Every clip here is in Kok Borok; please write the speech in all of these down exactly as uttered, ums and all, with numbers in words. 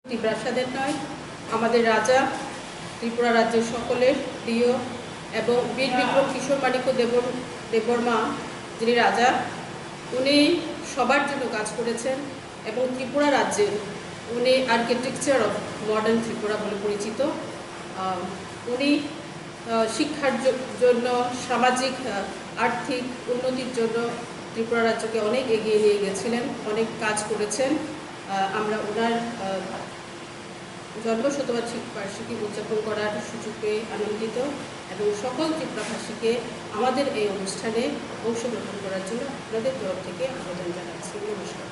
ত্রিপ্রাসাদের নয়, আমাদের রাজা, ত্রিপুরা রাজ্যের সকলের প্রিয় এবং বীর বিক্রম কিশোর মাণিক্য দেবর দেববর্মা যিনি রাজা, উনি সবার জন্য কাজ করেছেন এবং ত্রিপুরা রাজ্যের উনি আর্কিটেকচার অফ মডার্ন ত্রিপুরা বলে পরিচিত। আহ, উনি আহ, শিক্ষার জ- জন্য, সামাজিক, আহ, আর্থিক উন্নতির জন্য ত্রিপুরা রাজ্যকে অনেক এগিয়ে নিয়ে গেছিলেন, অনেক কাজ করেছেন। আহ, আমরা ওনার আহ, জন্ম শতবার্ষিকী বার্ষিকী উদযাপন করার সুযোগ পেয়ে আনন্দিত এবং সকল ত্রিপুরাভাষীকে আমাদের এই অনুষ্ঠানে অংশগ্রহণ করার জন্য আপনাদের তরফ থেকে আবেদন জানাচ্ছি। নমস্কার।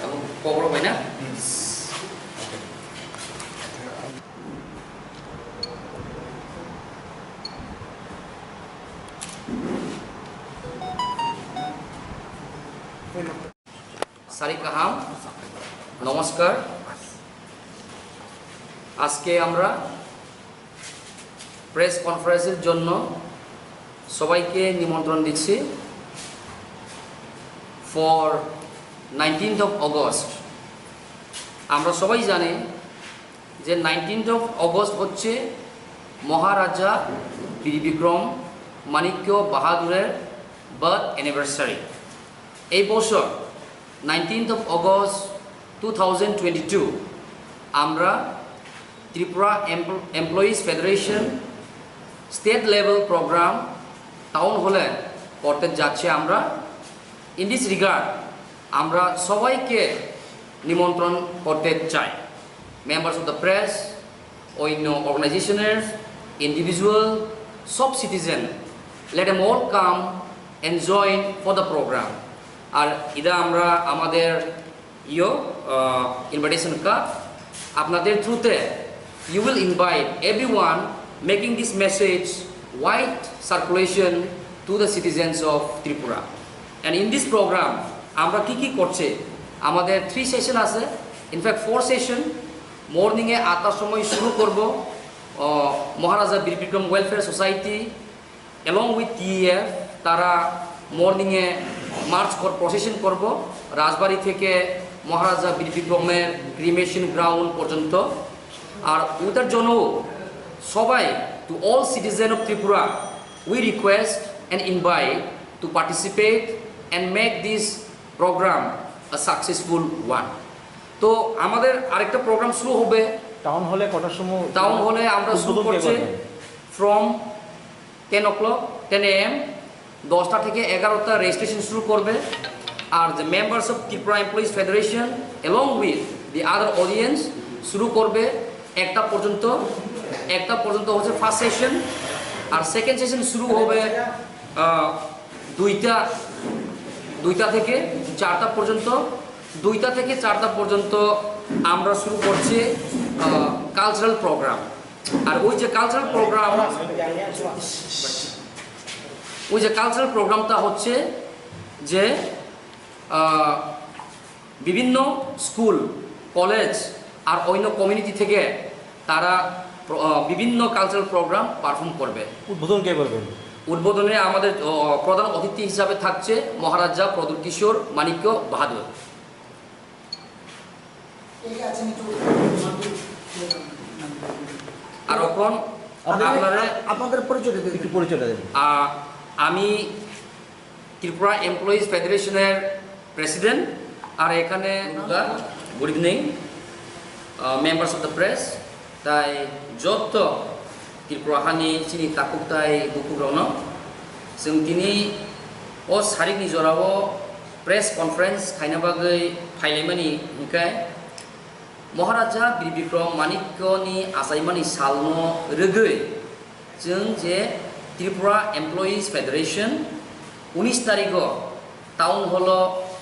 Abo kokborok bai na? Sari kaham, নমস্কার। আজকে আমরা প্রেস কনফারেন্সের জন্য সবাইকে নিমন্ত্রণ দিচ্ছি for nineteenth of August। আমরা সবাই জানি যে নাইনটিন্থ অফ অগস্ট হচ্ছে মহারাজা বীর বিক্রম মাণিক্য বাহাদুরের বার্থ অ্যানিভার্সারি। এই বছর nineteenth of August two thousand twenty two আমরা Tripura employees federation state level programme town হলে করতে যাচ্ছি আমরা। In this regard, আমরা সবাইকে নিমন্ত্রণ করতে চাই। Members of the press, অন্য অর্গানাইজেশনের ইন্ডিভিজুয়াল, সব citizen, let them all come and join for the program। আর এটা আমরা আমাদের ইয়ো ইনভাইটেশন কার্ড আপনাদের থ্রুতে you will invite everyone, making this message wide circulation to the citizens of Tripura। And in this program আমরা কি কি করছে? আমাদের থ্রি সেশন আছে, ইনফ্যাক্ট ফোর সেশন। মর্নিংয়ে আটটার সময় শুরু করব আহ, Maharaja Bir Bikram welfare society along with TF, তারা মর্নিংয়ে মার্চ কর প্রসেশন করব রাজবাড়ি থেকে মহারাজা বীর বিক্রমের ক্রিমেশন গ্রাউন্ড পর্যন্ত। আর ওটার জন্য সবাই, to all citizen of Tripura, we request and invite to participate and make this program a successful one। তো আমাদের আরেকটা প্রোগ্রাম শুরু হবে টাউন হলে। কটার সময় টাউন হলে আমরা শুরু উদ্বোধন কে করছি করবেন? From ten o'clock, ten A M, দশটা থেকে এগারোটা রেজিস্ট্রেশন শুরু করবে। আর the members of Tripura Employees Federation along with the other audience শুরু করবে একটা পর্যন্ত। একটা পর্যন্ত হচ্ছে ফার্স্ট সেশন। আর সেকেন্ড সেশন শুরু হবে আহ, দুইটা দুইটা থেকে চারটা পর্যন্ত। দুইটা থেকে চারটা পর্যন্ত আমরা শুরু করছি কালচারাল প্রোগ্রাম। আর ওই যে কালচারাল প্রোগ্রাম ওই যে কালচারাল প্রোগ্রামটা হচ্ছে যে আহ, বিভিন্ন স্কুল, কলেজ আর অন্য কমিউনিটি থেকে তারা প্র- আহ, বিভিন্ন কালচারাল প্রোগ্রাম পারফর্ম করবে। উদ্বোধন কে করবেন? উদ্বোধনে আমাদের আহ, প্রধান অতিথি হিসাবে থাকছে মহারাজা প্রদ্যুৎ কিশোর মাণিক্য বাহাদুর। আর এখন আপনারা আপনাদের পরিচয় দিন। একটু পরিচয়টা দিন। আহ, আমি ত্রিপুরা এমপ্লয়িজ ফেডারেশনের প্রেসিডেন্ট। আর এখানে good evening, members of the press. Tai joto Tripura hani chini takhuk tai bukhuk rokno chwng tini o sarikni jorao press conference khaina bagwi phailaimani hwnkhe Maharaja Bir Bikram Manikyani achaimani salno rwgwi chwng je Tripura Employees Federation unis tarigo Town Hall o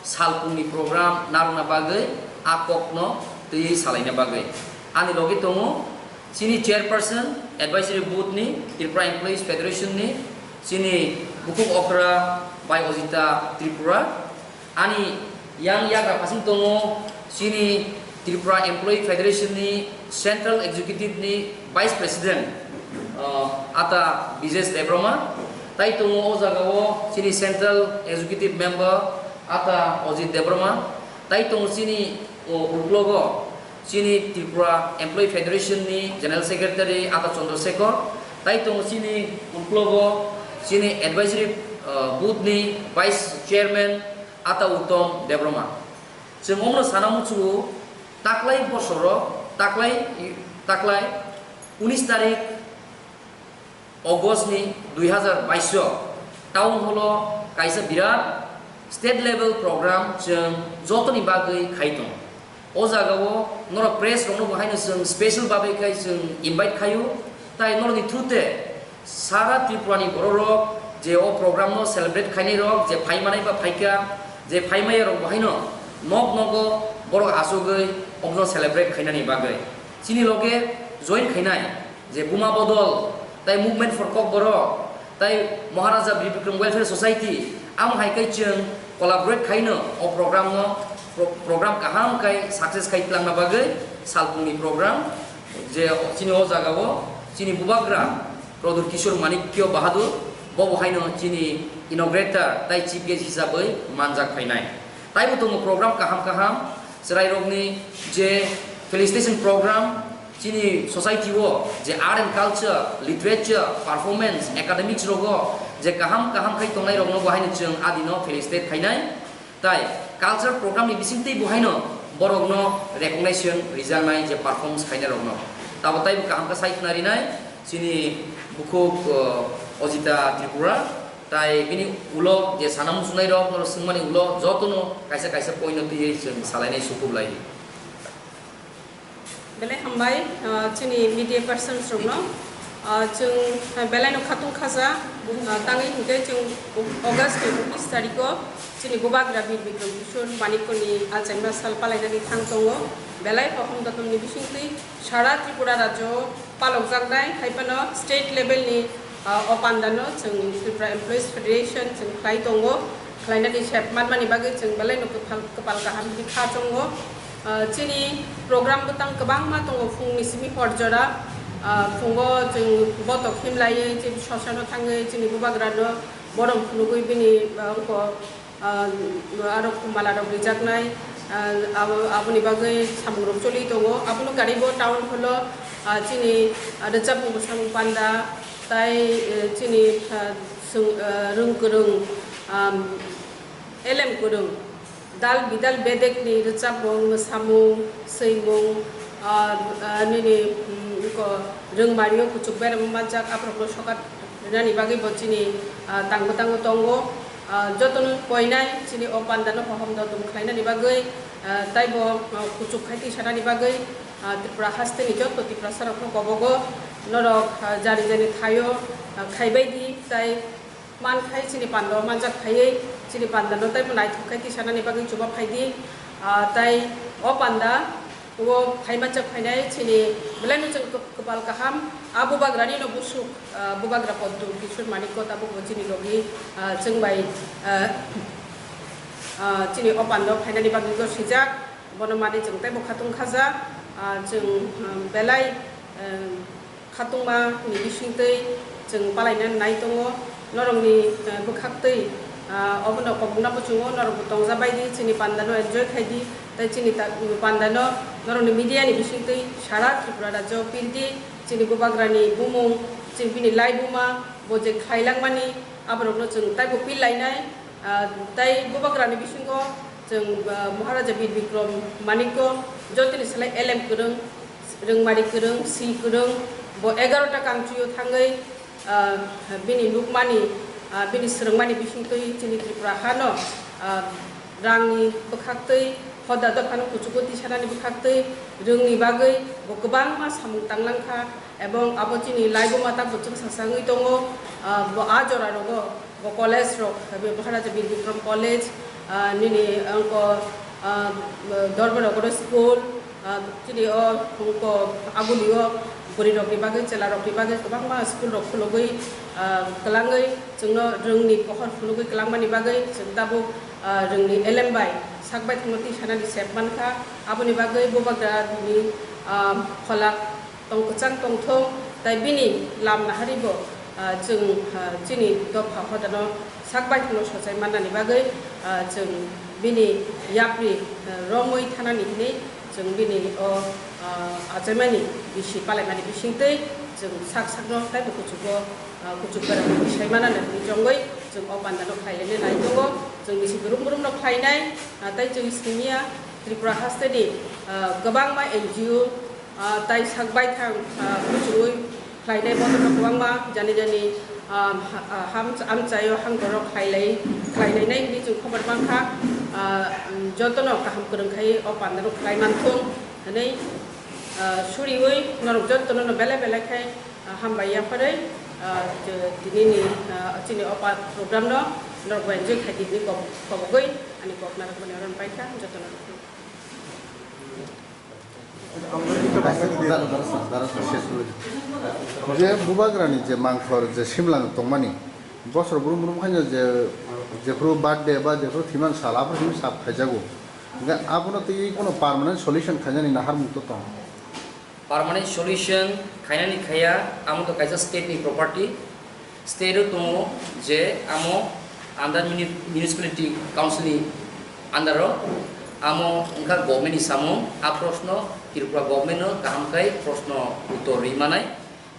salpungni program narwkna bagwi a kokno twiwi salaina bagwi ani logi tongo chini chairperson advisory board ni Tripura Employees Federation ni chini bukhuk okra Bai Ojita Tripura. Ani yang yagra phasing tongo chini Tripura Employee Federation ni Central Executive ni Vice President, uh, Ata Bijesh Debbarma, tai tongo o jaga o chini Central Executive Member Ata Ajit Debbarma, tai tongo chini O uklogo chini Tripura Employee Federation ni General Secretary Ata Chandra Sekhar, tai tongo chini uklogo chini Advisory, uh, Board ni Vice Chairman Ata Uttom Debbarma. Chwng omno sana muchungo, taklai bosoro, taklai, taklai unis tarik August ni dui hazar bais o Town Hall o kaisa birat state level program chwng jotoni bagwi khai tong. O jaga o norok press rokno bo haino chwng special bagwi khai chwng invite khaio, tai norokni through te sara Tripura ni borok rok je o program no celebrate khainai rok je phai manai ba phaikha, je phai maya rok bo haino nok nogo borok achugwi obono celebrate khainani bagwi chini loge join khainai. Je Buma Bodol, tai Movement for Kokborok, tai Maharaja Bir Bikram Welfare Society, amo hai khe chwng collaborate khaino o program no, pro-, program kaham khai success khai tlangna bagwi salpungni program, je chini o jaga o chini bubagra Pradyut Kishore Manikya Bahadur, bo bo haino chini inaugurator tai chief guest hisabwi manjak phainai. Taibo tongo program kaham kaham, chwrairokni je felicitation program, chini society o je art and culture, literature, performance, academics rogo je kaham kaham khai tongnai rokno bo haino chwng adino felicitate khainai. Tai culture program ni bisingtwi bo haino borokno recognition rijaknai je performance khainai rokno. Tabo taibo kaham khe sai khna rinai chini bukhuk, uh, Ojita Tripura. Tai bini ulo je sana muchungnai rok, norok swngmani ulo jotono kaisa kaisa point no twiwi chwng salainai sukup lai. Belai hambai, ah, chini media persons rokno. Ah, chwng, ah, belai no khatung khaja, ah, tangwi hinkhe chwng August ni unis tarikh o chini bubagra Bir Bikram Kishore Manikya ni achaima sal palainani thang tongo. Belai hohom dotom ni bisingtwi sara Tripura rajyo o palokjaknai, hai phano state level ni, ah, o panda no chwng Tripura Employees Federation chwng khlai tongo, khlainani sep manmani bagwi chwng belai no kwphal, kwpal kaham hwnwi kha tongo. Ah, chini program bwtang kwbangma tongo, phungni simi hor jora, ah, phungo chwng botok himlaiwi chini sosano thangwi chini bubagra no borom phunugwi bini, ah, wngkha, ah, aro mala rok rijaknai, ah, abo, aboni bagwi samung rok choli tongo. Abono karibo town hall o, ah, chini, ah, rwchapmung bwsamung panda tai, eh, chini, ah, swng, ah, rwng kwrwng, ah, elem kwrwng dal bidal bedek ni rwchapmung, mwsamung, swimung, ah, ah, nini, mm, ko rwngmani o kuchuk berama manjak, aborok no sokat rwnani bagwi bo chini, ah, tangbo tango tongo. Ah, jotono koinai chini o panda no hohom dotom khlainani bagwi, ah, taibo, ah, kuchuk khai twi sanani bagwi, ah, Tripura haste ni joto Tiprasa rok no kobogo norok, ah, jani jani thaio, ah, khaibai di tai man khai chini panda o manjak khaiwi chini panda no taibo naithok khai twi sanani bagwi chuba phai di, ah, tai o panda O phaima chak phainai chini belai no chwng kwp-, kwpal kaham. A bubagrani no busuk, ah, bubagra Pradyut Kishore Manikya tabuk bo chini logi, ah, chwng bai, ah, ah, chini o pando phainani bagwi go sijak. Bono mani chwng teibo khatung khaja, ah, chwng, ah, belai, ah, khatungma ni bisingtwi chwng palaina nai tongo. Norokni, eh, bwkhaktwi, ah, obono kobokna muchungo norokbo tongja bai di, chini pandano enjoy khai di, tei chini ta-, pandano norokni media ni bisingtwi sara Tripura rajyo pirdi, chini bubagrani bumung, chini bini laibuma bo je khlai langmani, aborokno chwng taibo pil lainai. Ah, tei bubagrani bisingo chwng, ah, Maharaja Bir Bikram Manikya jotoni salai elem kwrwng, rwngmari kwrwng, si kwrwng, bo egarota country-o thangwi, ah, bini nukmani, ah, bini swrwngmani bisingtwi chini Tripura hano, ah, rangni bwkhaktwi, hoda dophano kuchugo tisanani bwkhaktwi rwngni bagwi bo kwbangma samung tanglangkha, ebong abo chini laibuma tak bo chwngsacha wngwi tongo, ah, bo a jora rogo. Bo college rok, Maharaja Bir Bikram College, ah, nini angko, ah, Dorbar Nogoro school, ah, chini o angko Aguli o bwrwi rok ni bagwi, chwla rok ni bagwi kwbangma school rok khulugwi, ah, kwlangwi chwngno rwngni pohor phunugwi kwlangmani bagwi chwng tabuk, ah, rwngni elem bai sak baithangno twi sanani sep mankha. Aboni bagwi bubagra ni, ah, pholak tong kwchang tongthung, tai bini lam nahari bo Ah, chwng, ah, chini dopha hodano sak baithangno sochai mannani bagwi, ah, chwng bini yapri, ah, romwi thanani hwnwi chwng bini o, ah, achaimani bisi palaimani bisingtwi chwng sak sakno taibo kuchugo, ah, kuchuk berajak bisai manani hwnwi chongwi chwng o pandano khlailaina nai tongo. Chwng bisi brum brumno khlainai, ah, tei chwng simiya Tripura hasteni, ah, kwbangma N G O, ah, tai sak baithang, ah, kuchugwi khlainai bodolno kwbangma jani jani, ah, ha-, ah, ham-, amchaio hangborok khlailai, khlailainai hwnwi chwng khobor mankha. Ah, jotono kaham kwrwng khai o pandano khlai manthung hwnwi, ah, suriwi norok jotono no belai belai khai, ah, hambai yapharwi, ah, je tinini, ah, chini o pa-, programno norok bai enjoy khai di hwnwi kobok-, kobogwi ani kok narwkmani oro paikha jotono. Je bubagrani je mangthor je simlang tongmani, bosor brum brum khaino je, jephru birthday ba jephru thwiman sal aphuru hwnwi sap khaijago. Hwnkhe abono twi kono permanent solution khainani naharmung to tong? Permanent solution khainani khaiya, amo to kaisa state ni property. State o tongo je amo under muni-, municipality council ni under o, amo wngkha government ni samung. A proshno Tripura government no kaham khai proshno uttor rwi manai.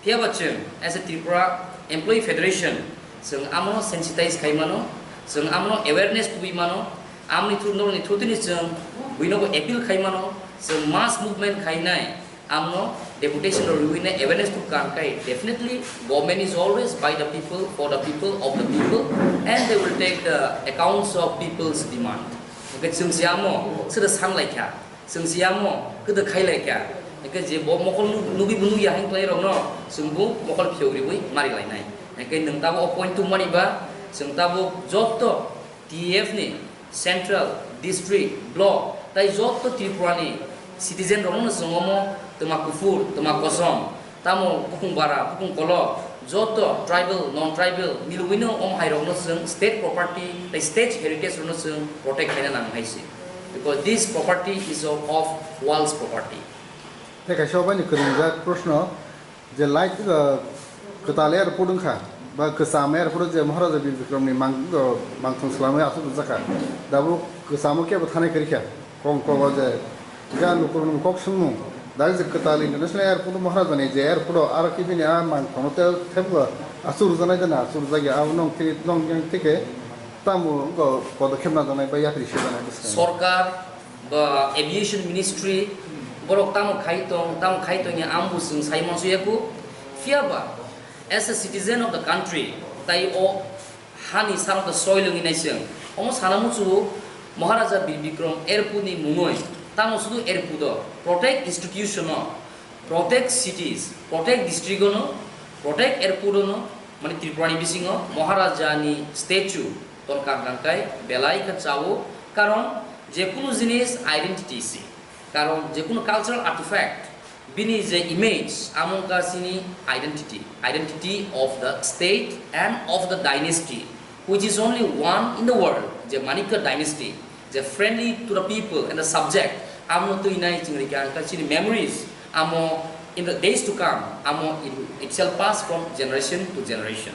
Phiya ba chwng as a Tripura Employee Federation, chwng amono sensitize khai mano, chwng amono awareness tubui mano, amoni through, norokni through tini chwng buinobo appeal khai mano, chwng mass movement khainai, amno deputation rok riwui nai awareness to kan kai. Definitely, government is always by the people, for the people, of the people, and they will take the accounts of people's demand. Hwnkhe chwng se amo, sida san laikha, chwng se amo, kwdw khai laikha. Hwnkhe je bo mokol nu-, nugui bo nugya hwn khlai rokno, chwng bo mokol phiyok riwui mari lainai. Hwnkhe nwng tabo o point tubumani ba, chwng tabo jotto T F ni central, district, block, tai jotto Tripura ni citizen rokno no chwng omo twma kuphur, twma kosom, tamo bukung bara, bukung kolok, jotto tribal, non tribal, milwino omo hai rokno chwng state property tai state heritage rokno chwng protect khaina nang hai se. Because this property is of, of world's property. Tei kaisa obani kwrwngjak proshno, je light, uh, kwtal airport wngkha, ba kwcham airport je Maharaja Bir Bikram ni mang-, uh, mangthung swlamwi aswk rwjakha. Dabu kwchamo kebo thanai kwrwikha, kong kogo je ga lukurokni kok swngmung. Dagi je kwtal international airport Maharaja ni je airport o aro khe bini a mangthangno te thebgo aswk rwjaknai jana aswk rwjakya abo nong thik, nong yang thike tamo wngkha podokkhep najaknai ba yapri sejaknai bwskango. Sorkar ba aviation ministry, borok tamo khai tong, tamo khai tongya, ang bo chwng sai mansuya ku. Phiya ba, as a citizen of the country, tai o hani sal the soil wngwi nai chwng. Omo sana muchungo Maharaja Bir Bikram airport ni mungwi, tamo sudu airport o, protect institution o, protect cities, protect district o no, protect airport o no, mani Tripura ni bisingo Maharaja ni statue ton kang kang kai belai khe chao, karon je kunu jinis identity se, karon je kunu cultural artifact bini je image amo wngkha chini identity, identity of the state and of the dynasty, which is only one in the world, je Manikya dynasty, je friendly to the people and the subject, amno twi nai chwng rikha wngkha chini memories, amo in the days to come, amo it, it shall pass from generation to generation.